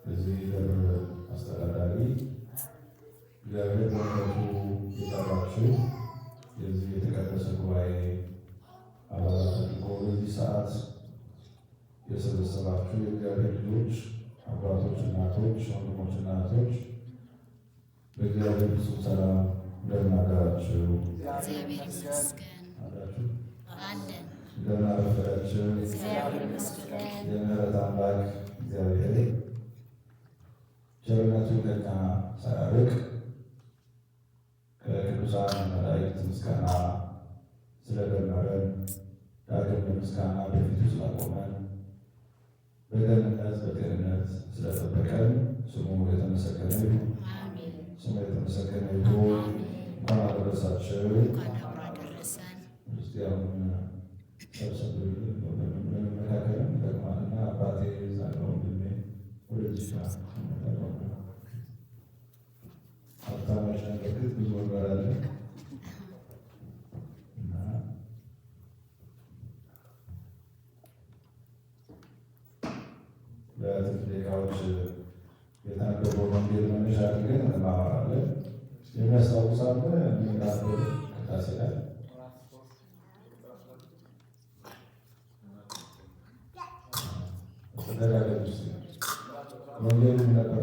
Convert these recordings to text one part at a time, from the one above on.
የዚህ ደብር አስተዳዳሪ፣ እግዚአብሔር በምሕረቱ የጠራችሁ የዚህ የተቀደሰ ጉባኤ አባላት አድርጎ በዚህ ሰዓት የሰበሰባችሁ የእግዚአብሔር ልጆች፣ አባቶች፣ እናቶች፣ ወንድሞች፣ እናቶች በእግዚአብሔር ፍጹም ሰላም እንደምን አደራችሁ? እግዚአብሔር ይመስገን። አላችሁ? አለን። እንደምን አረፈዳችሁ? እግዚአብሔር ይመስገን። የምሕረት አምላክ እግዚአብሔር ቸርነቱ ከኛ ሳያርቅ ከቅዱሳን መላእክት ምስጋና ስለደመረን፣ ዳግም በምስጋና በፊቱ ስላቆመን፣ በደህንነት በጤንነት ስለጠበቀን ስሙ የተመሰገነ ይሁን። አሜን። ስሙ የተመሰገነ ይሁን። እንኳን አደረሳችሁ። እንኳን አብሮ አደረሰን። እስቲ አሁን ሰብሰብ ብለን ለመመካከልም ይጠቅማልና አባቴ ዛለ ወንድሜ ወደዚህ ጋር ሀብታሞች ነን። በእርግጥ ብዙ ወንበር አለ እና ለጥቂት ደቂቃዎች የተነበበውን ወንጌል መነሻ አድርገን እንማማራለን። የሚያስታውስ አለ? የሚናገር ቅዳሴ ላይ ተደጋገም እስኪ። ወንጌሉ ምን ነበረ?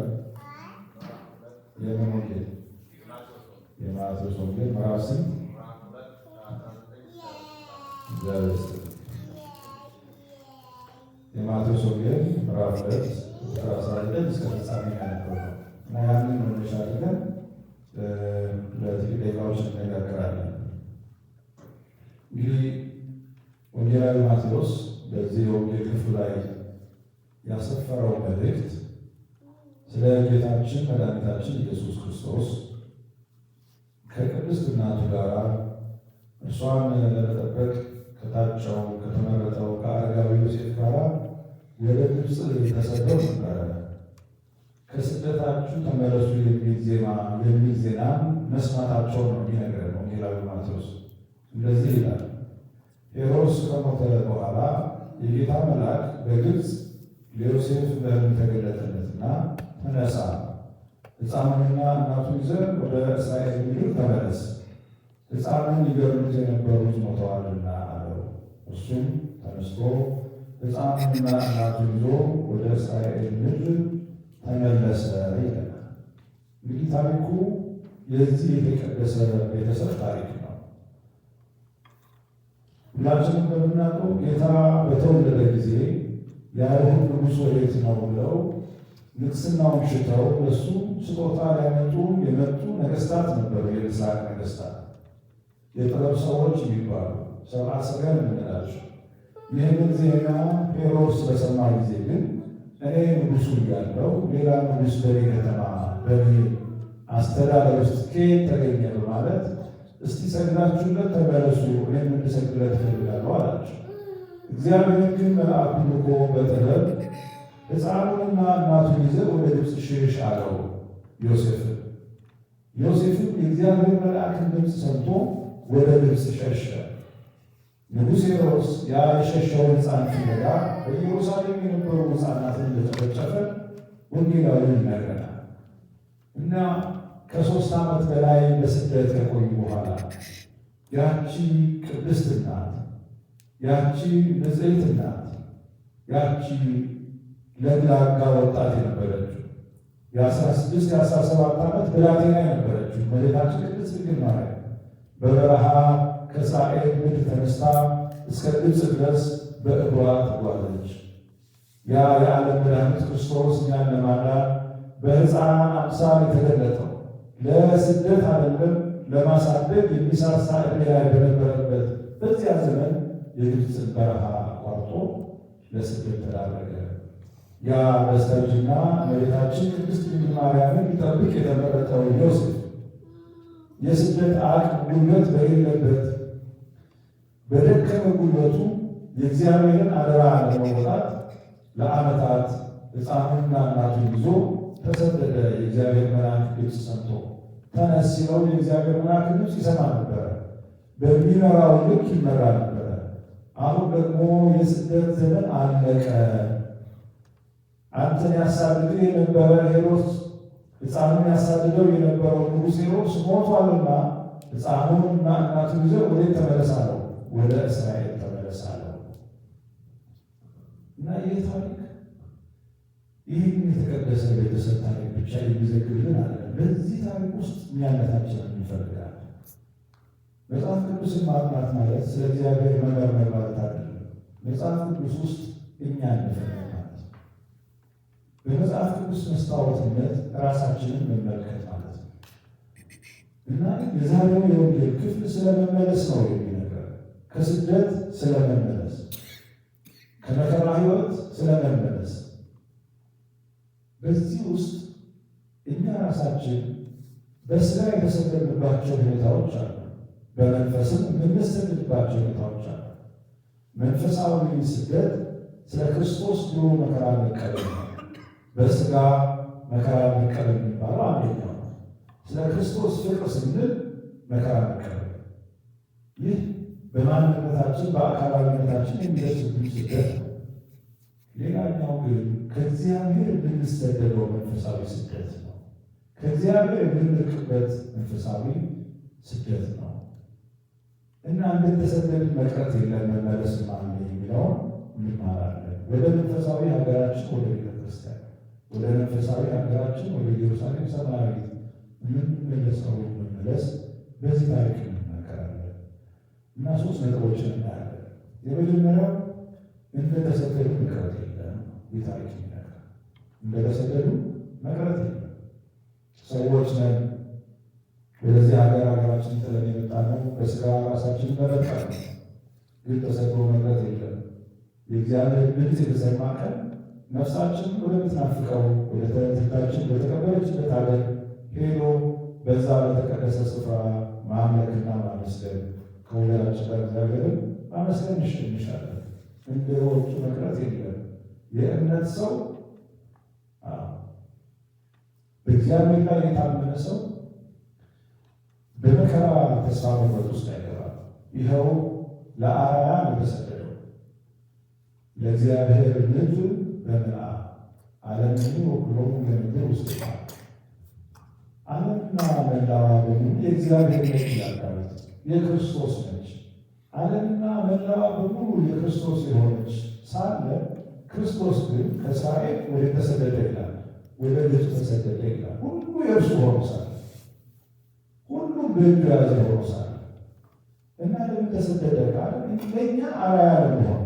የምን ወንጌል? የማቴዎስ ወንጌል ምዕራፍ ስንት? እግዚአብሔር ይስጥልኝ። የማቴዎስ ወንጌል ምዕራፍ 2 ቁጥር 19 እስከ ፍጻሜ ያነበብነው እና ያንን መነሻ አድርገን ለጥቂት ደቂቃዎች እንነጋገራለን። እንግዲህ ወንጌላዊ ማቴዎስ በዚህ የወንጌል ክፍሉ ላይ ያሰፈረው መልእክት ስለ ጌታችን መድኃኒታችን ኢየሱስ ክርስቶስ ከቅድስት እናቱ ጋር እርሷን ለመጠበቅ ከታጨው ከተመረጠው ከአረጋዊ ዮሴፍ ጋር ወደ ግብፅ ተሰደው ነበረ። ከስደታችሁ ተመለሱ የሚል ዜና መስማታቸውን ነው የሚነግረን ወንጌላዊ ማቴዎስ። እንደዚህ ይላል። ሄሮድስ ከሞተ በኋላ የጌታ መልአክ በግብፅ ለዮሴፍ በሕልም ተገለጠለትና ተነሳ፣ ሕፃኑንና እናቱን ይዘህ ወደ እስራኤል ምድር ተመለስ፣ ሕፃኑን ሊገድሉት የነበሩት ሞተዋልና አለው። እርሱም ተነስቶ ሕፃኑንና እናቱን ይዞ ወደ እስራኤል ምድር ተመለሰ ይለናል። እንግዲህ ታሪኩ የዚህ የተቀደሰ ቤተሰብ ታሪክ ነው። ሁላችንም እንደምናውቀው ጌታ በተወለደ ጊዜ የአይሁድ ንጉሥ ወዴት ነው ብለው ንግስናውን ሽተው ለእሱ ስጦታ ሊያመጡ የመጡ ነገስታት ነበሩ። የምስራቅ ነገስታት፣ የጥበብ ሰዎች የሚባሉ ሰብአ ሰገል የምንላቸው። ይህንን ዜና ሄሮድስ በሰማ ጊዜ ግን እኔ ንጉሱ እያለሁ ሌላ ንጉስ በኔ ከተማ በኔ አስተዳደር ውስጥ ከየት ተገኘ በማለት እስቲ ሰግዳችሁለት ተመለሱ፣ እኔም እንድሰግድለት እፈልጋለሁ አላቸው። እግዚአብሔር ግን መልአኩን ልኮ በጥበብ ሕፃኑንና እናቱን ይዘህ ወደ ግብፅ ሽሽ አለው ዮሴፍን። ዮሴፍም የእግዚአብሔር መልአክን ድምፅ ሰምቶ ወደ ግብፅ ሸሸ። ንጉሥ ሄሮድስ ያ የሸሸውን ሕፃን ፍለጋ በኢየሩሳሌም የነበሩ ሕፃናትን እንደጨፈጨፈ ወንጌላዊው ይነግረናል። እና ከ3 ዓመት በላይ በስደት ከቆዩ በኋላ ያቺ ቅድስት እናት፣ ያቺ ንጽሕት እናት፣ ያቺ ለግላጋ ወጣት የነበረችው የ16 የ17 ዓመት ብላቴና የነበረችው እመቤታችን ቅድስት ድንግል ማርያም በበረሃ ከእስራኤል ምድር ተነስታ እስከ ግብፅ ድረስ በእግሯ ተጓዘች። ያ የዓለም መድኃኒት ክርስቶስ እኛን ለማዳን በሕፃን አምሳል የተገለጠው ለስደት አይደለም ለማሳደግ የሚሳሳ ዕድሜ ላይ በነበረበት በዚያ ዘመን የግብፅን በረሃ አቋርጦ ለስደት ተዳረገ። ያ በስተርጅና እመቤታችን ቅድስት ድንግል ማርያምን ሊጠብቅ የተመረጠው ዮሴፍ የስደት አቅም ጉልበት በሌለበት በደከመ ጉልበቱ የእግዚአብሔርን አደራ ለመወጣት ለዓመታት ሕፃኑንና እናቱን ይዞ ተሰደደ። የእግዚአብሔር መልአክ ድምፅ ሰምቶ ተነስ ሲለው የእግዚአብሔር መልአክ ድምፅ ይሰማ ነበረ። በሚመራው ልክ ይመራ ነበረ። አሁን ደግሞ የስደት ዘመን አለቀ። አንተን ያሳድድ የነበረ ሄሮድስ፣ ሕፃኑን ያሳድደው የነበረው ንጉሥ ሄሮድስ ሞቷልና ሕፃኑንና እናቱን ይዘህ ወዴት ተመለስ አለው? ወደ እስራኤል ተመለስ አለው። እና ይህ ታሪክ ይህን የተቀደሰ ቤተሰብ ታሪክ ብቻ የሚዘግብልን አለ። በዚህ ታሪክ ውስጥ እኛነታችንን እንፈልጋለን። መጽሐፍ ቅዱስን ማጥናት ማለት ስለ እግዚአብሔር መመርመር ማለት አይደለም። መጽሐፍ ቅዱስ ውስጥ እኛ እንፈልግ ማለት ነው። በመጽሐፍ ቅዱስ መስታወትነት ራሳችንን መመልከት ማለት ነው። እና የዛሬው የወንጌል ክፍል ስለመመለስ ነው የሚነግረን። ከስደት ስለመመለስ፣ ከመከራ ሕይወት ስለመመለስ። በዚህ ውስጥ እኛ ራሳችን በስጋ የተሰደድንባቸው ሁኔታዎች አሉ። በመንፈስም የምንሰደድባቸው ሁኔታዎች አሉ። መንፈሳዊ ስደት ስለ ክርስቶስ ብሎ መከራ መቀበል ነው። በስጋ መከራ መቀበል የሚባለው አንደኛው ነው። ስለ ክርስቶስ ፍቅር ስንል መከራ መቀበል፣ ይህ በማንነታችን በአካላዊነታችን የሚደርስብን ስደት ነው። ሌላኛው ግን ከእግዚአብሔር የምንሰደደው መንፈሳዊ ስደት ነው። ከእግዚአብሔር የምንርቅበት መንፈሳዊ ስደት ነው። እና እንደተሰደድን መቅረት የለም፣ መመለስም አለ የሚለውን እንማራለን። ወደ መንፈሳዊ ሀገራችን ወደ ቤተክርስቲያን፣ ወደ መንፈሳዊ ሀገራችን ወደ ኢየሩሳሌም ሰማያዊት የምንመለሰው መመለስ በዚህ ታሪክ እንመከራለን። እና ሶስት ነጥቦችን እናያለን። የመጀመሪያው እንደተሰደዱ መቅረት የለም። ይህ ታሪክ ይነግራል። እንደተሰደዱ መቅረት የለም። ሰዎች ነን። ወደዚህ ሀገራችን ጥለን የመጣ ነው። በስጋ ራሳችን መፈጠር ነው። ግን ተሰዶ መቅረት የለም። የእግዚአብሔር ድምፅ የተሰማ ቀን ነፍሳችን ወደምትናፍቀው ወደ ትንታችን ወደተቀበለችበት ሀገር ሄዶ በዛ በተቀደሰ ስፍራ ማምለክና ማመስገን፣ ከወገናችን ጋር እግዚአብሔርን ማመስገን እንሻለን። እንደ ወጡ መቅረት የለም። የእምነት ሰው፣ በእግዚአብሔር ላይ የታመነ ሰው በመከራ ተስፋ መቁረጥ ውስጥ አይገባም። ይኸው ለአርአያ ነው የተሰደደው። ለእግዚአብሔር ምድር በምልአ ዓለምኒ ወኩሎሙ ለምድር ውስጥ፣ ዓለምና መላዋ በሙሉ የእግዚአብሔር ነች ይላል ዳዊት፣ የክርስቶስ ነች። ዓለምና መላዋ በሙሉ የክርስቶስ የሆነች ሳለ ክርስቶስ ግን ከእስራኤል ወደ ተሰደደ ይላል፣ ወደ ግብፅ ተሰደደ ይላል። ሁሉ የእርሱ ሆኖ ሳለ፣ ሁሉም በእጁ የያዘ ሆኖ ሳለ እና ለምን ተሰደደ ካለ ለእኛ አርአያ ለመሆን።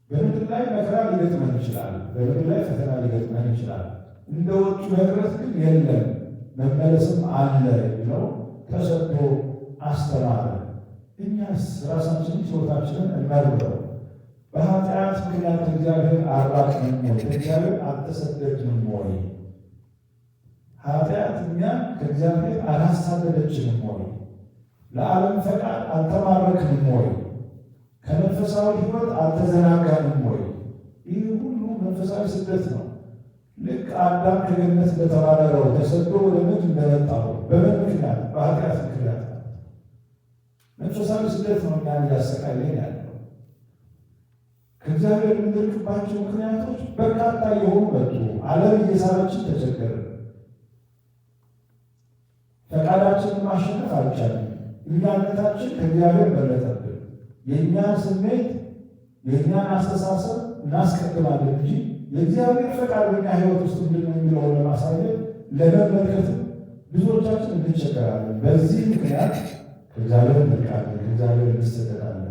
በምድር ላይ መከራ ሊገጥመን ይችላል። በምድር ላይ ፈተና ሊገጥመን ይችላል። እንደ ወጡ መቅረት ግን የለም፣ መመለስም አለ የሚለው ተሰዶ አስተማረ። እኛስ ራሳችንን ሕይወታችንን እንመርምረው። በኃጢአት ምክንያት ከእግዚአብሔር አልራቅንም ወይ? ከእግዚአብሔር አልተሰደድንም ወይ? ኃጢአት እኛን ከእግዚአብሔር አላሳደደችንም ወይ? ለዓለም ፈቃድ አልተማረክንም ወይ? ከመንፈሳዊ ሕይወት አልተዘናጋንም ወይ? ይህ ሁሉ መንፈሳዊ ስደት ነው። ልክ አዳም ከገነት እንደተባረረው ተሰዶ ወደ ምድር እንደመጣው በምን ምክንያት? በኃጢአት ምክንያት። መንፈሳዊ ስደት ነው እኛን እያሰቃየን ያለው። ከእግዚአብሔር የምንርቅባቸው ምክንያቶች በርካታ የሆኑ መጡ። ዓለም እየሳበችን ተቸገርን። ፈቃዳችንን ማሸነፍ አልቻልንም። እኛነታችን ከእግዚአብሔር በለጠብን። የእኛን ስሜት፣ የእኛን አስተሳሰብ እናስቀድማለን እንጂ የእግዚአብሔር ፈቃድ በእኛ ሕይወት ውስጥ ምንድን ነው የሚለውን ለማሳየት፣ ለመመልከት ብዙዎቻችን እንቸገራለን። በዚህ ምክንያት ከእግዚአብሔር እንርቃለን፣ ከእግዚአብሔር እንሰደዳለን።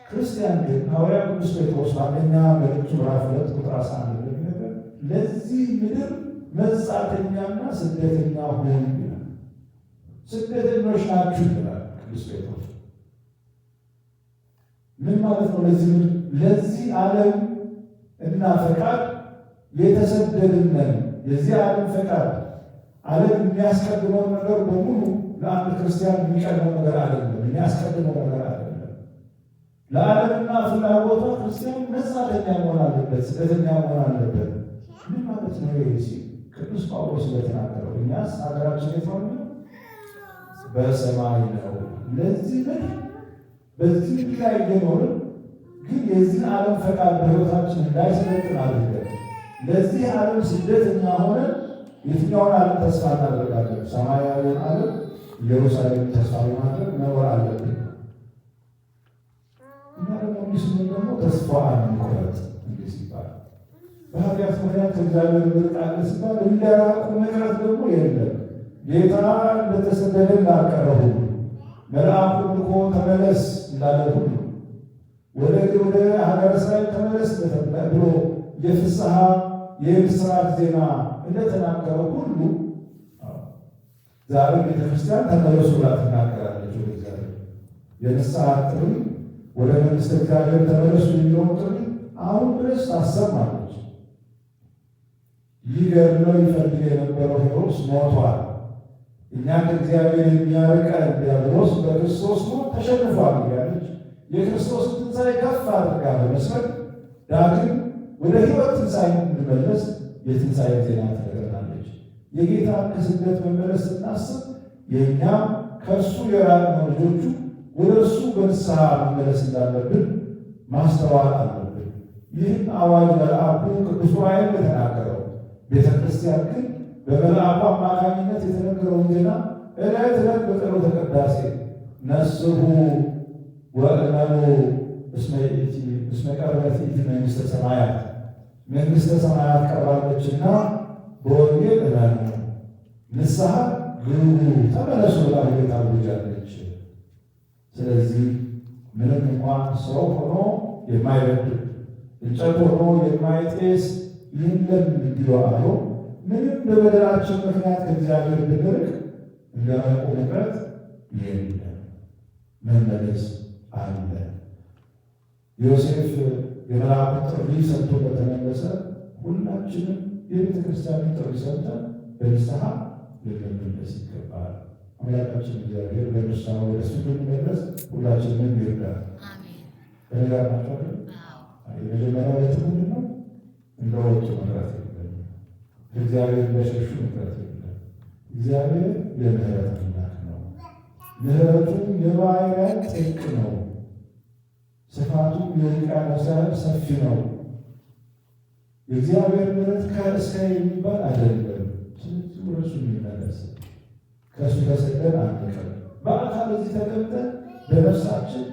ክርስቲያን ግን ሐዋርያ ቅዱስ ጴጥሮስ በአንደኛ መልእክቱ ምዕራፍ 2 ቁጥር 11 እንደሚነግረን ለዚህ ምድር መጻተኛና ስደተኛ ሁኑ ይላል። ስደተኞች ናችሁ ይላል ቅዱስ ጴጥሮስ። ምን ማለት ነው? ለዚህ ምድር፣ ለዚህ ዓለም እና ፈቃድ የተሰደድን ነን። የዚህ ዓለም ፈቃድ፣ ዓለም የሚያስቀድመው ነገር በሙሉ ለአንድ ክርስቲያን የሚቀድመው ነገር አይደለም፣ የሚያስቀድመው ነገር አይደለም። ለዓለምና ፍላጎቷ ክርስቲያን መጻተኛ መሆን አለበት፣ ስደተኛ መሆን አለበት። ምን ማለት ነው ይሄ ሲል ቅዱስ ጳውሎስ እንደተናገረው እኛስ ሀገራችን የት ነው? በሰማይ ነው። ለዚህ ምድር፣ በዚህ ምድር ላይ እየኖርን ግን የዚህን ዓለም ፈቃድ በሕይወታችን እንዳይሰለጥን አድርገን ለዚህ ዓለም ስደተኛ ሆነን የትኛውን ዓለም ተስፋ እናደርጋለን? ሰማያዊውን ዓለም ኢየሩሳሌም ተስፋ በማድረግ መኖር አለብን። እና ደግሞ እንዲህ ስንል ደግሞ ተስፋ አንቁረጥ። እንዲህ ሲባል በኃጢአት ምክንያት ከእግዚአብሔር እንርቃለን ሲባል እንደራቁ መቅረት ደግሞ የለም። ጌታ እንደተሰደደ እንዳልቀረ ሁሉ መልአኩን ልኮ ተመለስ እንዳለ ሁሉ ወደ ሀገረ እስራኤል ተመለስ ብሎ የፍስሐ የምስራች ዜና እንደተናገረው ሁሉ ዛሬ ቤተክርስቲያን ተመለሱ ብላ ትናገራለች። ወደ እግዚአብሔር የንስሐ ጥሪ፣ ወደ መንግሥተ እግዚአብሔር ተመለሱ የሚለውን ጥሪ አሁን ድረስ ታሰማለች። ሊገድለው ይፈልግ የነበረው ሄሮድስ ሞቷል። እኛ ከእግዚአብሔር የሚያርቀን ዲያብሎስ በክርስቶስ ሞት ተሸንፏል እያለች የክርስቶስን ትንሣኤ ከፍ አድርጋ በመስበክ ዳግም ወደ ሕይወት ትንሣኤ እንድንመለስ የትንሣኤ ዜና ትነግረናለች። የጌታን ከስደት መመለስ ስናስብ የእኛም ከእሱ የራቅነው ልጆቹ ወደ እሱ በንስሐ መመለስ እንዳለብን ማስተዋል አለብን። ይህን አዋጅ መልአኩ ቅዱስ ዑራኤል የተናገረው፣ ቤተ ክርስቲያን ግን በመልአኩ አማካኝነት የተነገረውን ዜና ዕለት ዕለት በጸሎተ ቅዳሴ ነስሑ ወእመኑ እስመ ቀርበት ይእቲ መንግሥተ ሰማያት፣ መንግሥተ ሰማያት ቀርባለችና በወንጌል እመኑ፣ ንስሐ ግቡ፣ ተመለሱ ብላ ታውጃለች። ስለዚህ ምንም እንኳን ሰው ሆኖ የማይበድል እንጨት ሆኖ የማይጤስ የለም እንዲሉ አብሮ ምንም በበደላችን ምክንያት ከእግዚአብሔር ብንርቅ እንደራቁ መቅረት የለም፣ መመለስ አለ። ዮሴፍ የመልአኩን ጥሪ ሰምቶ በተመለሰ ሁላችንም የቤተ ክርስቲያንን ጥሪ ሰምተን በንስሐ ልንመለስ ይገባል። አምላካችን እግዚአብሔር በንስሐ ወደ እሱ እንድንመለስ ሁላችንም ይርዳል። አሜን። ከእኔ ጋር ናችሁ አይደል? አዎ። የመጀመሪያው ነጥብ ምንድን ነው? እንደወጡ መቅረት የለም። ከእግዚአብሔር እንደሸሹ መቅረት የለም። እግዚአብሔር የምህረት አምላክ ነው። ምህረቱ የባሕር ያህል ጥልቅ ነው። ስፋቱ የውቅያኖስ ያህል ሰፊ ነው። የእግዚአብሔር ምህረት ከእስከ የሚባል አይደለም። ስለዚህ ወደ እሱ የሚመለስ ከእሱ ተሰደን አንቀርም። በአካል እዚህ ተቀምጠን በነፍሳችን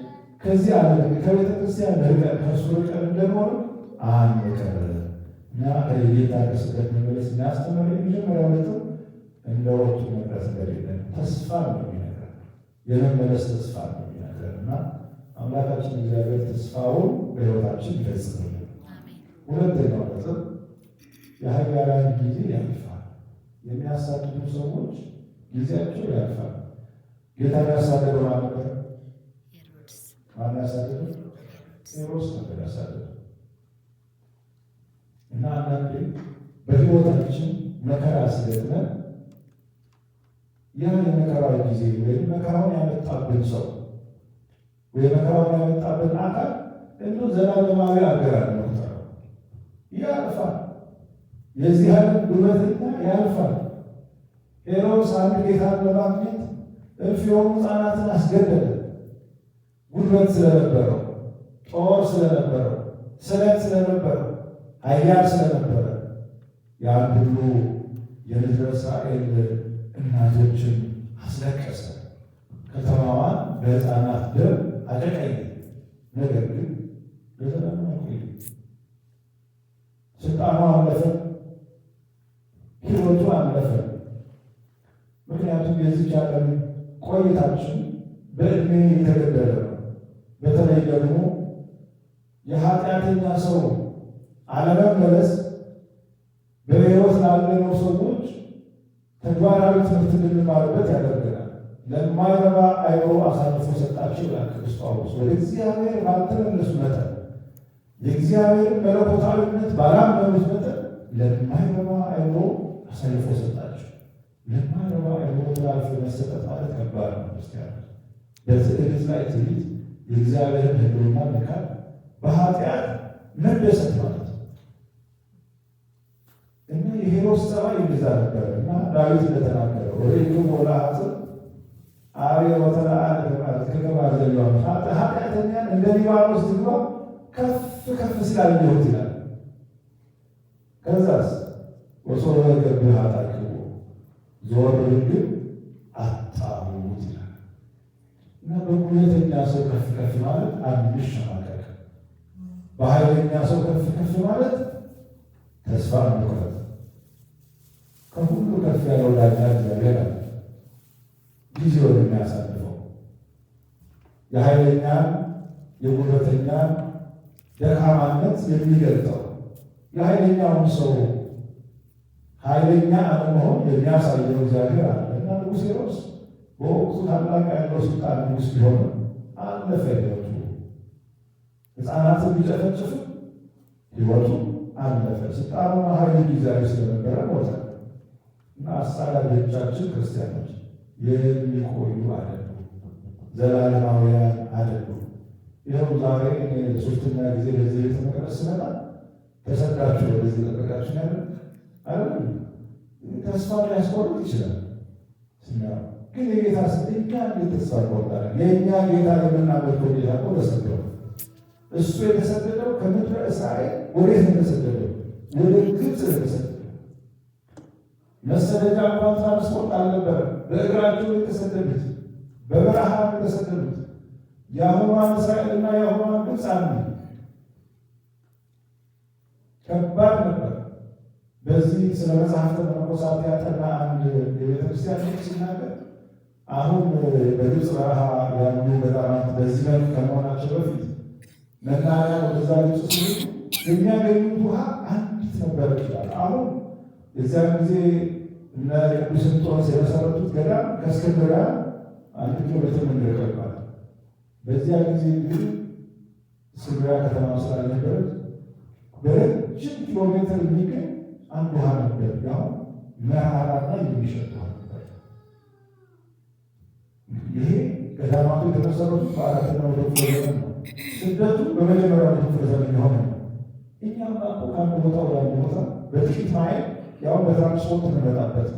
ከዚህ ዓለም ከቤተ ክርስቲያን ርቀን ከእሱ ርቀን እንደኖር አንቀርም እና የጌታ ከስደት መመለስ የሚያስተምር የመጀመሪያው ነጥብ እንደ ወጡ መቅረት እንደሌለ ተስፋ ነው የሚነግረን፣ የመመለስ ተስፋ ነው የሚነግረን እና አምላካችን እግዚአብሔር ተስፋውን በሕይወታችን ይፈጽምልን። አሜን። ሁለተኛው ነጥብ የኃያላን ጊዜ ያልፋል። የሚያሳድዱ ሰዎች ጊዜያቸው ያልፋል። ጌታን ያሳደደው ማን ነበር? ሄሮድስ። ማን ያሳደደው? ሄሮድስ። ሄሮድስ ነበር ያሳደደው። እና አንዳንዴ በሕይወታችን መከራ ሲገጥመን ያ የመከራው ጊዜ ወይም መከራውን ያመጣብን ሰው ወይ መከራውን ያመጣብን አካል እንዲሁ ዘላለማዊ አገር ነው። ያልፋል። የዚህ ዓለም ጉልበተኛ ያልፋል። ሄሮድስ አንድ ጌታን ለማግኘት እልፍ የሆኑ ሕፃናትን አስገደለ። ጉልበት ስለነበረው፣ ጦር ስለነበረው፣ ስለት ስለነበረው፣ ኃያል ስለነበረ ያን ሁሉ የምድረ እስራኤል እናቶችን አስለቀሰ። ከተማዋን በሕፃናት ደም አጨቀየ። ነገር ግን ለዘላለም አይቆይም። ስልጣኑ አለፈ፣ ሕይወቱ አለፈ። ምክንያቱም የዚች ዓለም ቆይታችን በዕድሜ የተገደበ ነው። በተለይ ደግሞ የኃጢአተኛ ሰው አለመመለስ በሕይወት ላለነው ሰዎች ተግባራዊ ትምህርት እንድንማርበት ያደርገናል። ለማይረባ አይሮ አሳልፎ ሰጣቸው ይላል ቅዱስ ጳውሎስ። ወደ እግዚአብሔር ባልተመለሱ መጠን፣ የእግዚአብሔርን መለኮታዊነት ባላመኑት መጠን ለማይረባ አይሮ አሳልፎ ሰጣቸው። ለማይረባ አይሮ ተላልፎ መሰጠት ማለት ከባድ ነው። ክርስቲያኖች፣ በትዕቢት ላይ ትዕቢት፣ የእግዚአብሔርን ሕልውና መካድ፣ በኃጢአት መደሰት ማለት ነው። እና የሄሮድስ ጸባይ እንደዛ ነበር። እና ዳዊት እንደተናገረው ርኢክሙ ለኃጥእ አብየ ወተለዓለ ከማዘ ሊባኖስ፣ ኃጢአተኛን እንደ ሊባኖስ ዝግባ ከፍ ከፍ ሲል አየሁት ይላል። ከዛስ ወሶበ ገብህ አጣቅቦ ዞር ግን አጣሁት ይላል። እና በጉልበተኛ ሰው ከፍ ከፍ ማለት አንሸማቀቅ፣ በኃይለኛ ሰው ከፍ ከፍ ማለት ተስፋ መቁረጥ። ከሁሉ ከፍ ያለው ዳኛ እግዚአብሔር አለ። ጊዜውን የሚያሳልፈው የኃይለኛን የጉልበተኛን ደካማነት የሚገልጠው የኃይለኛውን ሰው ኃይለኛ አለመሆን የሚያሳየው እግዚአብሔር አለ። እና ንጉሥ ሄሮድስ በወቅቱ ታላቅ ያለው ስልጣን ንጉሥ ቢሆንም አለፈ ሕይወቱ። ሕፃናትን ቢጨፈጭፍም ሕይወቱ አለፈ። ስልጣኑና ኃይሉ ጊዜያዊ ስለነበረ ሞተ። እና አሳዳጆቻችን ክርስቲያኖች የሚቆዩ አይደሉም፣ ዘላለማውያን አይደሉም። ይኸው ዛሬ እኔ ለሶስተኛ ጊዜ በዚህ ቤተ መቅደስ ስመጣ ተሰዳችሁ ወደዚህ ጠበቃችሁ ያለ አይደለም። ተስፋ ሊያስቆርጥ ይችላል። ግን የጌታ እኛ እንዴት ተስፋ እንቆርጣለን? የእኛ ጌታ የምናመልከው ጌታ እኮ ተሰደው። እሱ የተሰደደው ከምድረ እስራኤል ወዴት ነው የተሰደደው? ወደ ግብፅ ነው የተሰደደው። መሰደጃ እንኳን ትራንስፖርት አልነበረም። በእግራቸው የተሰደዱት፣ በበረሃ የተሰደዱት። የአሁኗን እስራኤልና የአሁኗን ግብፅ አንዱ ከባድ ነበር። በዚህ ስለ መጽሐፍተ መነኮሳት ያጠና አንድ የቤተክርስቲያን ሊቅ ሲናገር አሁን በግብፅ በረሃ ያሉ ገዳማት በዚህ መልክ ከመሆናቸው በፊት መናንያን ወደዛ ግብፅ ሲሄዱ የሚያገኙት ውሃ አንዲት ነበር ይላል። አሁን የዚያን ጊዜ እነ ቅዱስ እንጦንስ የመሰረቱት ገዳም ከእስክንድርያ 1 ኪሎ ሜትር የሚርቀው ይባላል። በዚያ ጊዜ ግን እስክንድርያ ከተማ ስላልነበረች በረጅም ኪሎ ሜትር የሚገኝ አንድ ውሃ ነበር። ያው መራራና የሚሸጥ ውሃ ነበር። ይሄ ገዳማቱ የተመሰረቱት በአራተኛው መቶ ክፍለ ዘመን ነው። ስደቱ በመጀመሪያው መቶ ክፍለ ዘመን የሆነ ነው። እኛም እኮ ከአንድ ቦታ ወደ አንድ ቦታ በጥቂት ማይል ያው በትራንስፖርት እንመጣበት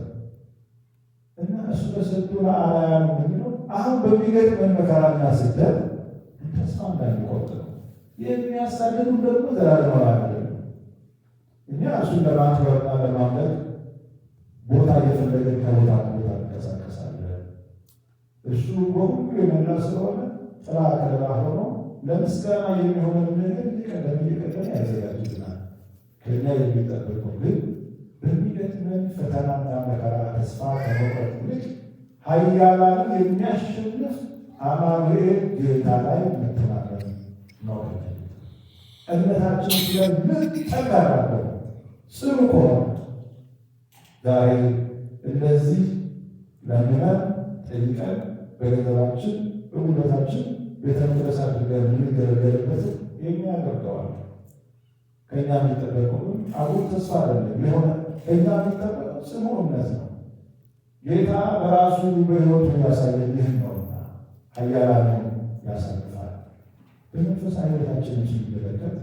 እና እሱ ተሰዶ ለአርአያ ነው የሚለው። አሁን በሚገጥመን መከራና ስደት ተስፋ እንዳንቆርጥ ነው። የሚያሳድዱን ደግሞ ዘላለማዊ አይደለም። እኛ እሱን ለማክበርና ለማምለክ ቦታ እየፈለገን ከቦታ ቦታ እንቀሳቀሳለን። እሱ በሁሉ የመላ ስለሆነ ጥላ ከለላ ሆኖ ለምስጋና የሚሆነን ነገር እየቀደመ እየቀደመ ያዘጋጅልናል። ከኛ የሚጠበቀው ግን በሚገጥመን ፈተናና መከራ ተስፋ ከመቁረጥ ይልቅ ኃያላንን የሚያሸንፍ አማኑኤል ጌታ ላይ መተማመን ነው። እምነታችን ስለምን ጠንካራ ከሆነ ጽኑ ከሆነ ዛሬ እነዚህ ለምነን ጠይቀን በገንዘባችን በጉልበታችን ቤተ መቅደስ አድርገን የምንገለገልበት የኛ ያደርገዋል። ከኛ የሚጠበቀው ግን አጉል ተስፋ አይደለም። የሆነ ከኛ የሚጠበቀው ጽኑ እምነት ነው። ጌታ በራሱ በሕይወቱ ያሳየን ይህን ነውና ኃያላንን ያሳልፋል። በመንፈሳዊ ሕይወታችንም ስንመለከት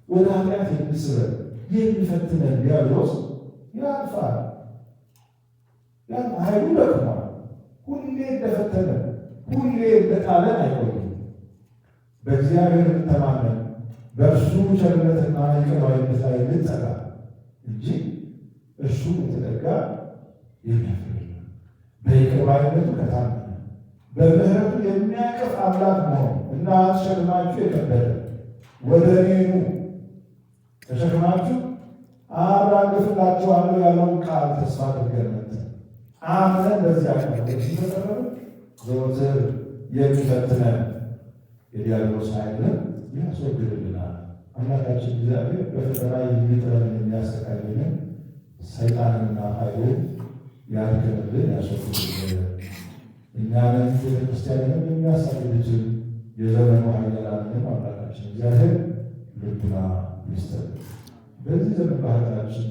ወደ ኃጢአት የሚስበን የሚፈትነን ዲያብሎስ ያልፋል። ያን ኃይሉ ደክሟል። ሁሌ እንደፈተነን ሁሌ እንደጣለን አይቆይም። በእግዚአብሔር እንተማመን፣ በእርሱ ቸርነትና ይቅር ባይነት ላይ እንጠጋ እንጂ እርሱ የተጠጋ የሚያፍር የለም። በይቅር ባይነቱ ከታመነ በምሕረቱ የሚያቅፍ አምላክ መሆኑ እና ሸክማችሁ የከበደ ወደ እኔ ኑ ተሸክማችሁ አራግፍላችኋለሁ ያለውን ቃል ተስፋ አድርገን መጥተን አምነን በዚያ ቃል ሲተቀረበ ዘወትር የሚፈትነን የዲያብሎስ ኃይልን ያስወግድልናል። አምላካችን እግዚአብሔር በፈተና የሚጥለንን የሚያሰቃየንን ሰይጣንና ኃይሉን ያድክምልን፣ ያስወግድልን። እኛንም ቤተክርስቲያንንም የሚያሳድዱትን የዘመኑ ኃያላንንም አምላካችን እግዚአብሔር ልቡና ይስጠን። በዚህ ዘመን በሀገራችን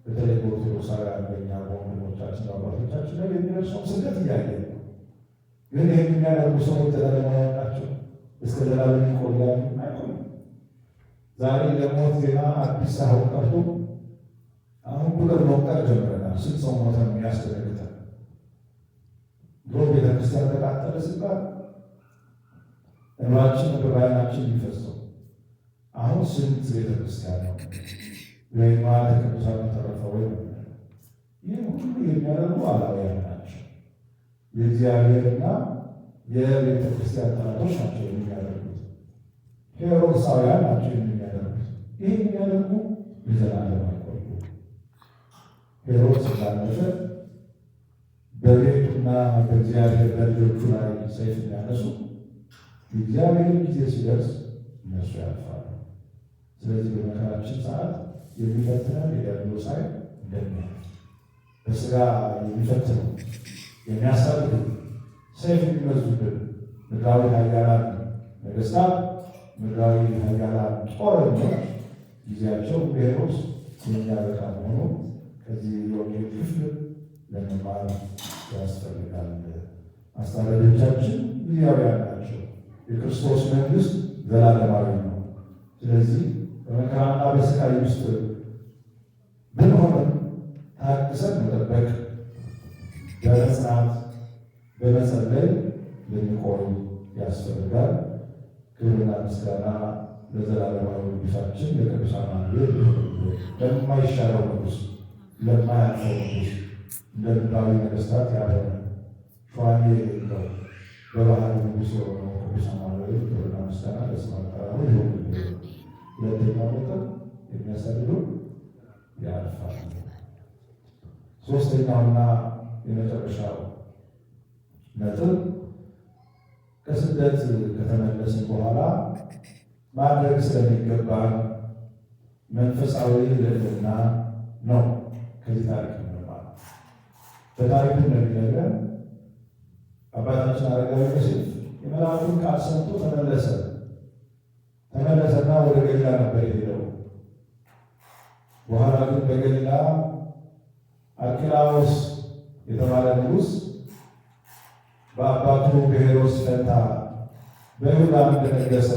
በተለይ በኦርቶዶክሳውያን በእኛ በወንድሞቻችን በአባቶቻችን ላይ የሚደርሰውን ስደት እያየን ነው። ግን ይህን የሚያደርጉ ሰዎች ዘላለማውያን ናቸው? እስከ ዘላለም ይቆያሉ? አይቆዩም። ዛሬ ለሞት ዜና አዲስ ሳይሆን ቀርቶ አሁን ቁጥር መቁጠር ጀምረናል። ስንት ሰው ሞተ ነው የሚያስደነግጠን። ድሮ ቤተክርስቲያን ተቃጠለ ሲባል እንባችን ነበር በዓይናችን የሚፈሰው። አሁን ስንት ቤተክርስቲያን ነው ወይም ማለት ቅዱሳን ተረፈ ወይ? ይህ ሁሉ የሚያደርጉ አላውያን ናቸው። የእግዚአብሔርና የቤተ ክርስቲያን ጠላቶች ናቸው የሚያደርጉት። ሄሮድሳውያን ናቸው የሚያደርጉት። ይህ የሚያደርጉ ለዘላለም አይቆዩ። ሄሮድስ እንዳለፈ በቤቱና በእግዚአብሔር በልጆቹ ላይ ሰይፍ የሚያነሱ የእግዚአብሔር ጊዜ ሲደርስ እነሱ ያልፋሉ። ስለዚህ በመከራችን ሰዓት የሚፈትነን የዲያብሎስ ኃይል እንደሚያልፍ በስጋ የሚፈትኑ፣ የሚያሳድዱ፣ ሰይፍ የሚመዙብን ምድራዊ ኃያላን ነገስታት፣ ምድራዊ ኃያላን ጦረኞች ጊዜያቸው በሄሮድስ የሚያበቃ መሆኑ ከዚህ የወንጌል ክፍል ለመማር ያስፈልጋል። አሳዳጆቻችን ጊዜያውያን ናቸው። የክርስቶስ መንግስት ዘላለማዊ ነው። ስለዚህ በመከራና በስቃይ ውስጥ ብንሆንም ታግሰን መጠበቅ፣ በመጽናት በመጸለይ ልንቆይ ያስፈልጋል። ክብርና ምስጋና ለዘላለማዊ ንጉሳችን ለቅዱስ አማኑኤል ይሁን። ለማይሻረው ንጉስ፣ ለማያልፈው ንጉስ፣ እንደ ምድራዊ ነገስታት ያልሆነ፣ ሿሚ የሌለው፣ በባህሪ ንጉስ የሆነው ቅዱስ አማኑኤል ክብርና ምስጋና ለስም አጠራሩ ይሁን። ሁለተኛው ነጥብ የሚያሳድዱ ያልፋል። ሶስተኛውና የመጨረሻው ነጥብ ከስደት ከተመለስን በኋላ ማድረግ ስለሚገባን መንፈሳዊ ልዕልና ነው። ከዚህ ታሪክ የምንማረው በታሪኩ እንደሚነግረን አባታችን አረጋዊ ዮሴፍ የመልአኩን ቃል ሰምቶ ተመለሰ። ተመለሰና ወደ ገሊላ ነበር የሄደው። በኋላ ግን በገሊላ አርኬላዎስ የተባለ ንጉሥ በአባቱ በሄሮድስ ፈንታ በይሁዳ እንደነገሰ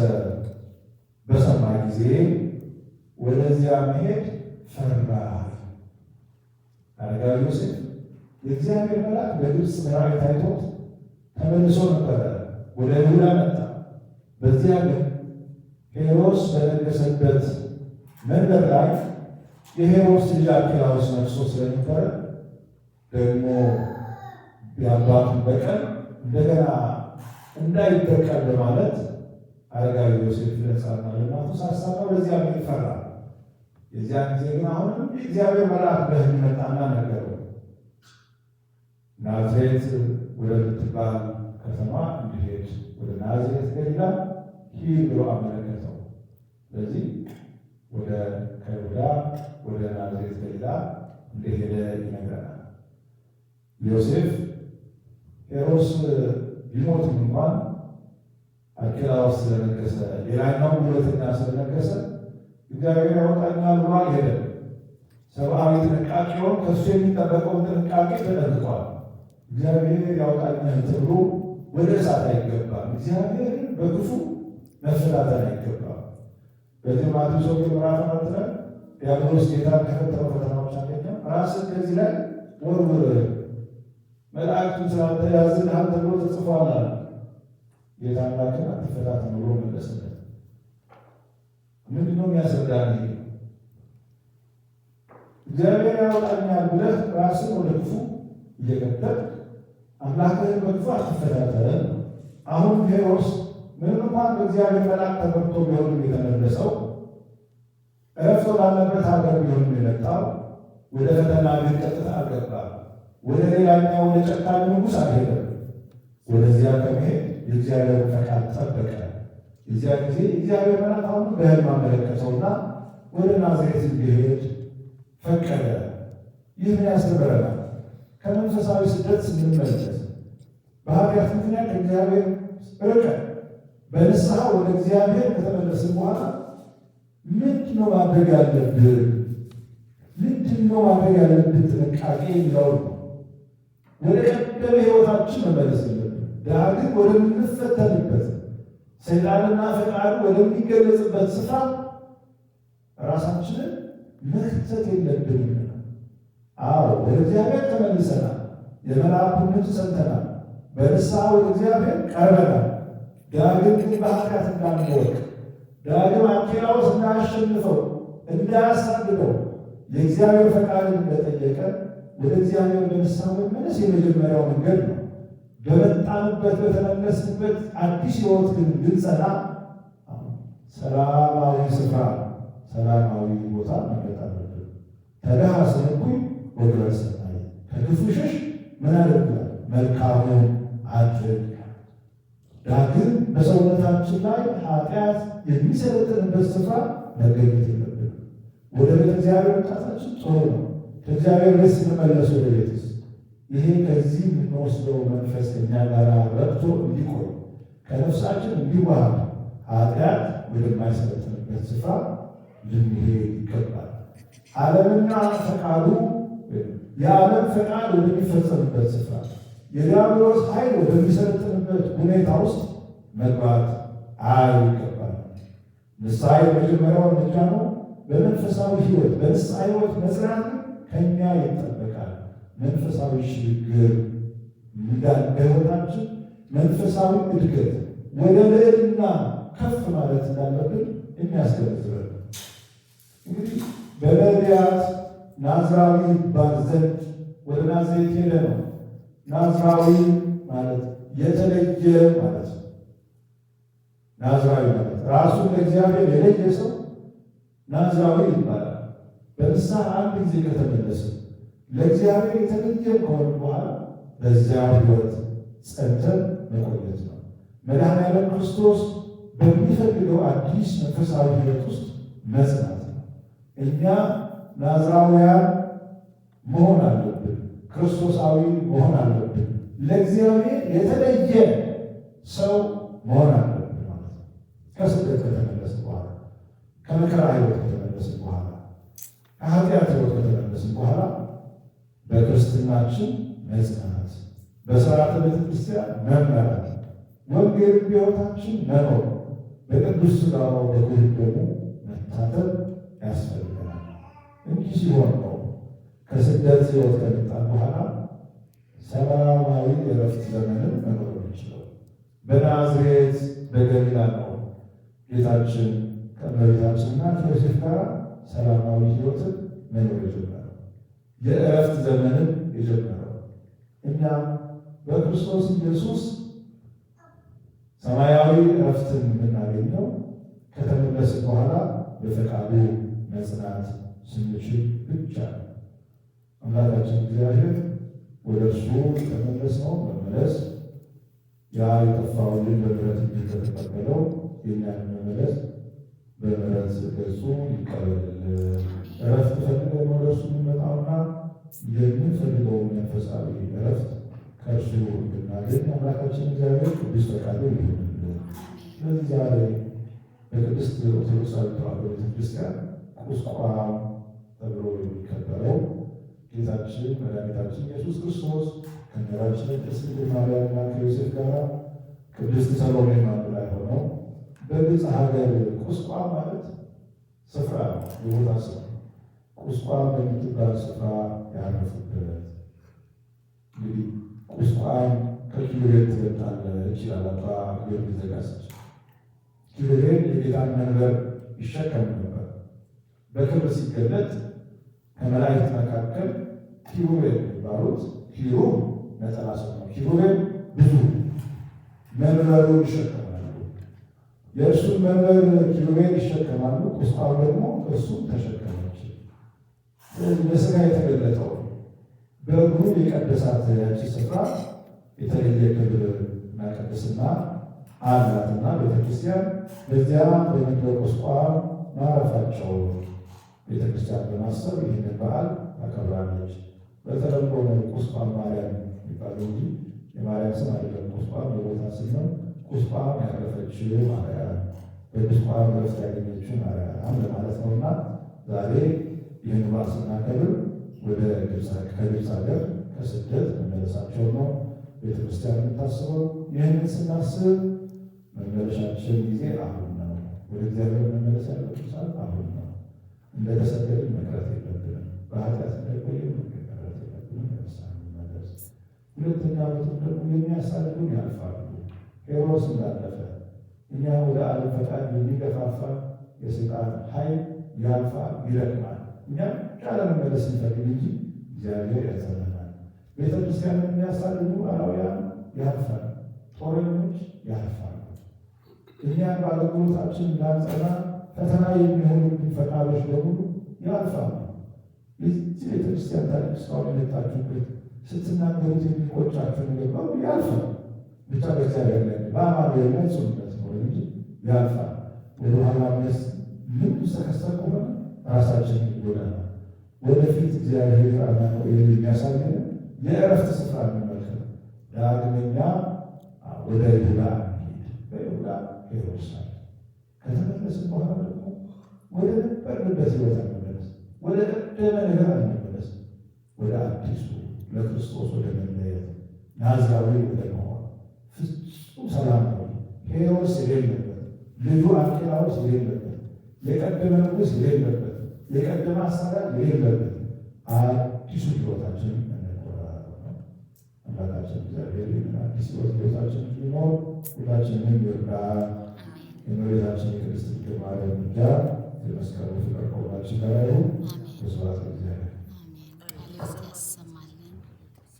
በሰማ ጊዜ ወደዚያ መሄድ ፈራ። አረጋዊ ዮሴፍ የእግዚአብሔር መልአክ በግብፅ በራእይ ታይቶት ተመልሶ ነበረ፣ ወደ ይሁዳ መጣ። በዚያ ግን ሄሮድስ በነገሰበት መንደር ላይ የሄሮድስ ልጅ አርኬላዎስ ነግሶ ስለነበረ ደግሞ የአባቱን በቀል እንደገና እንዳይበቀል በማለት አረጋዊ ዮሴፍ ለሕፃንና ለእናቱ ሳሳና ወደዚያ መሄድ ፈራ። የዚያን ጊዜ ግን አሁንም የእግዚአብሔር መልአክ በሕልም መጣና ነገረው። ናዝሬት ወደምትባል ከተማ እንዲሄድ፣ ወደ ናዝሬት ገሊላ ሂድ ብሎ አመለከተው። ስለዚህ ወደ ከይሁዳ ወደ ናዝሬት ገሊላ እንደሄደ ይነግረናል። ዮሴፍ ሄሮድስ ቢሞትም እንኳን አርኬላዎስ ስለነገሰ፣ ሌላኛው ጉልበተኛ ስለነገሰ እግዚአብሔር ያወጣኛል ብሎ አልሄደም። ሰብአዊ ጥንቃቄውን፣ ከእሱ የሚጠበቀውን ጥንቃቄ ተጠንቅቋል። እግዚአብሔር ያወጣኛል ተብሎ ወደ እሳት አይገባም። እግዚአብሔርን በክፉ መፈታተን አይገባም። በዚህ ማቴዎስ ወንጌል ምዕራፍ 4 ላይ ዲያብሎስ ጌታን ከፈተነው ፈተናዎች አንደኛው ራስን ከዚህ ላይ ወርውር፣ መላእክቱን ስላንተ ያዝልሃል ተብሎ ተጽፏል አለ። ጌታ አምላክን አትፈታተን ብሎ መለሰለት። ምንድነው የሚያስረዳን ይሄ? እግዚአብሔር ያወጣኛል ብለህ ራስን ወደ ክፉ እየከተትክ አምላክህን በክፉ አትፈታተን። አሁን ሄሮድስ ምንም እንኳን በእግዚአብሔር መልአክ ተመርቶ ቢሆንም የተመለሰው፣ እረፍት ወዳለበት ሀገር ቢሆንም የመጣው፣ ወደ ፈተና ግን ቀጥታ አልገባም። ወደ ሌላኛው ወደ ጨካኙ ንጉሥ አልሄደም። ወደዚያ ከመሄድ የእግዚአብሔር ፈቃድ ጠበቀ። የዚያ ጊዜ የእግዚአብሔር መልአክ አሁን በሕልም አመለከተውና ወደ ናዝሬት እንዲሄድ ፈቀደ። ይህ ምን ያስተምረናል? ከመንፈሳዊ ስደት ስንመለስ በኃጢአት ምክንያት ከእግዚአብሔር ርቀን በንስሐ ወደ እግዚአብሔር ከተመለስን በኋላ ምንድን ነው ማድረግ ያለብን? ምንድን ነው ማድረግ ያለብን ጥንቃቄ የሚለው ነው። ወደ ቀደመ ሕይወታችን መመለስ የለብን። ዳግም ወደምንፈተንበት፣ ሰይጣንና ፈቃዱ ወደሚገለጽበት ስፍራ ራሳችንን መክተት የለብንም። አዎ፣ ወደ እግዚአብሔር ተመልሰናል። የመልአኩን ድምፅ ሰምተናል። በንስሐ ወደ እግዚአብሔር ቀርበናል። ዳግም ግን በኃጢአት እንዳንወድቅ፣ ዳግም አኬላዎስ እንዳያሸንፈው እንዳያሳድደው የእግዚአብሔር ፈቃድን እንደጠየቀ ወደ እግዚአብሔር በንስሐ መመለስ የመጀመሪያው መንገድ ነው። በመጣንበት በተመለስንበት አዲስ ሕይወት ግን እንድንጸና ሰላማዊ ስፍራ ሰላማዊ ቦታ መምረጥ አለብን። ተገሃስ እኩይ ወግበር ሰናይ፣ ከክፉ ሽሽ፣ ምን አድርግ? መልካሙን አድርግ። ዳግም በሰውነታችን ላይ ኃጢአት የሚሰለጥንበት ስፍራ መገኘት የለብንም። ወደ ቤተ እግዚአብሔር መምጣታችን ጥሩ ነው። ከእግዚአብሔር ቤት ስንመለስ ወደ ቤትስ ይሄ ከዚህ የምንወስደው መንፈስ ከእኛ ጋር ረብቶ እንዲቆይ፣ ከነፍሳችን እንዲዋሃድ ኃጢአት ወደማይሰለጥንበት ስፍራ ልንሄድ ይገባል። ዓለምና ፈቃዱ፣ የዓለም ፈቃድ ወደሚፈጸምበት ስፍራ፣ የዲያብሎስ ኃይል ወደሚሰለጥንበት ሁኔታ ውስጥ መግባት አይገባል። ንስሐ የመጀመሪያው እርምጃ ነው። በመንፈሳዊ ሕይወት በንስሐ ሕይወት መጽናት ግን ከኛ ይጠበቃል። መንፈሳዊ ሽግግር እንዳል በሕይወታችን መንፈሳዊ እድገት ወደ ልዕልና ከፍ ማለት እንዳለብን የሚያስገነዝበን ነው። እንግዲህ በነቢያት ናዝራዊ ይባል ዘንድ ወደ ናዝሬት ሄደ ነው። ናዝራዊ ማለት የተለየ ማለት ነው። ናዝራዊ ማለት ራሱን ለእግዚአብሔር የለየ ሰው ናዝራዊ ይባላል። በንስሐ አንድ ጊዜ ከተመለሰ፣ ለእግዚአብሔር የተለየ ከሆነ በኋላ በዚያ ሕይወት ጸንተን መቆየት ነው። መድኃኔዓለም ክርስቶስ በሚፈልገው አዲስ መንፈሳዊ ሕይወት ውስጥ መጽናት ነው። እኛ ናዝራውያን መሆን አለብን። ክርስቶሳዊ መሆን አለብን። ለእግዚአብሔር የተለየ ሰው መሆን አለብን ማለት ነው። ከስደት ከተመለስን በኋላ፣ ከመከራ ሕይወት ከተመለስን በኋላ፣ ከኃጢአት ሕይወት ከተመለስን በኋላ በክርስትናችን መጽናት፣ በስርዓተ ቤተክርስቲያን መመራት፣ ወንጌልን በሕይወታችን መኖር፣ በቅዱስ ሥጋው በክቡር ደሙ መታተም ያስፈልገናል። እንዲህ ሲሆን ነው ከስደት ሕይወት ከመጣን በኋላ ሰላማዊ የእረፍት ዘመንን መኖር የምንችለው። በናዝሬት በገሊላ ነው ጌታችን ከእመቤታችንና ከዮሴፍ ጋር ሰላማዊ ሕይወትን መኖር የጀመረው፣ የእረፍት ዘመንን የጀመረው። እኛም በክርስቶስ ኢየሱስ ሰማያዊ እረፍትን የምናገኘው ከተመለስን በኋላ በፈቃዱ መጽናት ስንችል ብቻ ነው። አምላካችን እግዚአብሔር ወደ እርሱ የተመለስነውን መመለስ፣ ያ የጠፋውን ልጅ በምሕረት እንደተቀበለው የእኛን መመለስ በምሕረት ገጹ ይቀበልልን። እረፍት ፈልገን ወደ እርሱ የምንመጣውና የምንፈልገውን መንፈሳዊ እረፍት ከእርሱ እንድናገኝ አምላካችን እግዚአብሔር ቅዱስ ፈቃዱ ይሁንልን። ስለዚህ ዛሬ በቅድስት ኦርቶዶክሳዊ ተዋሕዶ ቤተክርስቲያን ቁስቋም ተብሎ የሚከበረው ጌታችን መድኃኒታችን ኢየሱስ ክርስቶስ ከእመቤታችን ቅድስት ድንግል ማርያምና ከዮሴፍ ጋር ቅድስት ሰሎሜም አንድ ላይ ሆነው በግብፅ ሀገር፣ ቁስቋም ማለት ስፍራ ነው፣ የቦታ ስም፣ ቁስቋም በምትባል ስፍራ ያረፉበት። እንግዲህ ቁስቋም ከኪሩቤል ትበልጣለች ይላል አባ ጊዮርጊስ ዘጋስጫ። ኪሩቤል የጌታን መንበር ይሸከሙ ነበር። በክብር ሲገለጥ ከመላእክት መካከል ኪሩቤል የሚባሉት፣ ኪሩብ ነጠላ ሰው ነው። ኪሩቤል ብዙ መንበሩን ይሸከማሉ። የእርሱን መንበር ኪሩቤል ይሸከማሉ። ቁስቋም ደግሞ እርሱን ተሸከመች። ስለዚህ በስጋ የተገለጠው በእግሩ የቀደሳት ያቺ ስፍራ የተለየ ክብር እና ቅድስና አላትና ቤተክርስቲያን በዚያ በምድረ ቁስቋም ማረፋቸው ቤተክርስቲያን በማሰብ ይህንን በዓል ታከብራለች። በተለምዶ ነው ቁስቋም ማርያም የሚባለው እንጂ የማርያም ስም አይደለም። ቁስቋም የቦታ ስም ነው። ቁስቋም ያረፈችው ማርያም፣ በቁስቋም ዕረፍት ያገኘችው ማርያም ለማለት ነው። እና ዛሬ ይህን በዓል ስናከብር ወደ ከግብፅ ሀገር ከስደት መመለሳቸው ነው ቤተክርስቲያን የምታስበው። ይህንን ስናስብ መመለሻችን ጊዜ አሁን ነው። ወደ እግዚአብሔር መመለስ ያለብን ሰዓት አሁን ነው። እንደተሰደድን መቅረት የለብንም። በኃጢአት እንደቆየን መቅረት የለብንም። በንስሐ እንመለስ። ሁለተኛ ዓመቱን ደግሞ የሚያሳድዱን ያልፋሉ። ሄሮድስ እንዳለፈ፣ እኛ ወደ ዓለም ፈቃድ የሚገፋፋ የሰይጣን ኃይል ያልፋል፣ ይደክማል። እኛ ብቻ ለመመለስ እንፈልግ እንጂ እግዚአብሔር ያጸናናል። ቤተ ክርስቲያንን የሚያሳድዱ አላውያን ያልፋል፣ ጦረኞች ያልፋሉ። እኛ በአገልግሎታችን እንዳንጸና ፈተና የሚሆኑብን ፈቃዶች በሙሉ ያልፋሉ። የዚህ ቤተክርስቲያን ታሪክ እስካሁን የመጣችሁበት ስትናገሩት የሚቆጫችሁ ነገር በሙሉ ያልፋል። ብቻ በእግዚአብሔር ላይ በአማኑኤል ላይ ጽኑነት ነው እንጂ ያልፋል። ወደኋላ መለስ ምን ሰከሰ ከሆነ ራሳችንን ይጎዳናል። ወደፊት እግዚአብሔር አማኑኤል የሚያሳየን የእረፍት ስፍራ እንመልከት። ዳግመኛ ወደ ይሁዳ እንሂድ። በይሁዳ ሄሮድስ አለ። ከተመለስን በኋላ ደግሞ ወደ ነበርንበት ሕይወት አንመለስ፣ ወደ ቀደመ ነገር አንመለስ፣ ወደ አዲሱ ለክርስቶስ ወደ መለየት ናዝራዊ ወደ መሆን ፍጹም ሰላማዊ ሄሮድስ የሌለበት፣ ልጁ አርኬላዎስ የሌለበት፣ የቀደመ ንጉሥ የሌለበት፣ የቀደመ አሳዳጅ የሌለበት አዲሱ ሕይወታችን እንቆራረጥ ነው። አምላካችን እግዚአብሔር ይህንን አዲስ ሕይወት ሕይወታችን እንዲኖር ሁላችንንም ይርዳን። አሜን። የእመቤታችን የቅድስት ድንግል ማርያም ምልጃ የመስቀሉ ፍቅር ከሁላችን ጋር ይሁን። አሜን። ስብሐት ለእግዚአብሔር። አሜን። ቃለ ሕይወት ያሰማልን።